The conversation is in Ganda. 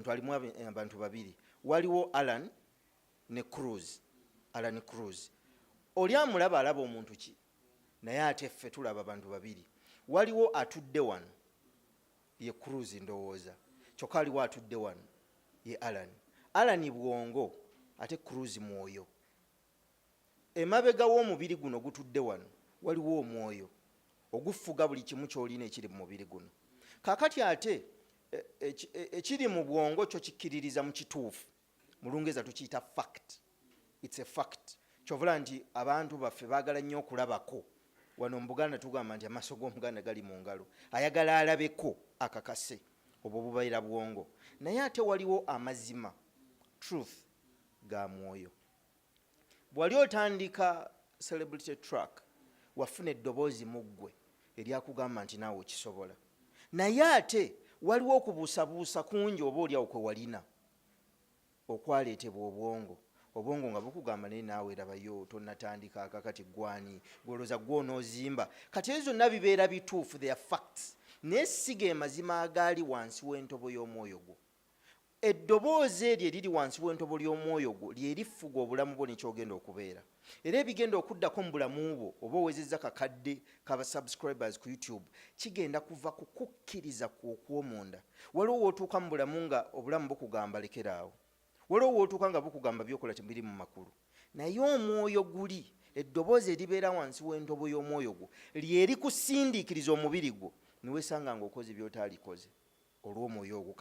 Alimu abantu babiri. Waliwo Alan ne Cruz. Alan Cruz oli amulaba, alaba omuntu ki, naye ate ffe tulaba bantu babiri. Waliwo atudde wano, ye Cruz ndowooza, kyokka aliwo atudde wano ye Alan. Alan bwongo, ate Cruz mwoyo. Emabega w'omubiri guno gutudde wano waliwo omwoyo ogufuga buli kimu ky'olina ekiri mu mubiri guno. Kaakati ate ekiri mu bwongo kyo kikkiririza mu kituufu, mu Lungereza tukiyita fact. It's a fact. Kyovula nti abantu baffe baagala nnyo okulabako. Wano mu Buganda tugamba nti amaaso g'Omuganda gali mu ngalo, ayagala alabeko akakase. Obwo bubeera bwongo. Naye ate waliwo amazima, truth, ga mwoyo. Bw'ali otandika Celebrity Track, wafuna eddoboozi mu ggwe eryakugamba nti naawe okisobola, naye ate waliwo okubuusabuusa kungi oba oliawo kwe walina okwaleetebwa obwongo. Obwongo nga bukugamba, "Naye naawe erabayo, tonnatandika akakati, gwani gwolooza gwonoozimba?" Kati ezo zonna bibeera bituufu, they are facts, naye si ge mazima agaali wansi w'entobo y'omwoyo gwo. Eddoboozi eryo eriri wansi w'entobo ly'omwoyo gwo lyerifuga obulamu bwo nekyogenda okubeera era ebigenda okuddako mu bulamu bwo. Oba owezezza kakadde kaba subscribers ku YouTube, kigenda kuva ku kukkiriza kwo okw'omunda. Waliwo wootuuka mu bulamu nga obulamu bukugamba, "Lekeraawo." Waliwo wootuuka nga bukugamba, "Byokola tebiri mu makulu." Naye omwoyo guli, eddoboozi eribeera wansi w'entobo y'omwoyo gwo lyerikusindiikiriza omubiri gwo, niweesanga ng'okoze by'otaalikoze olw'omwoyo ogwo.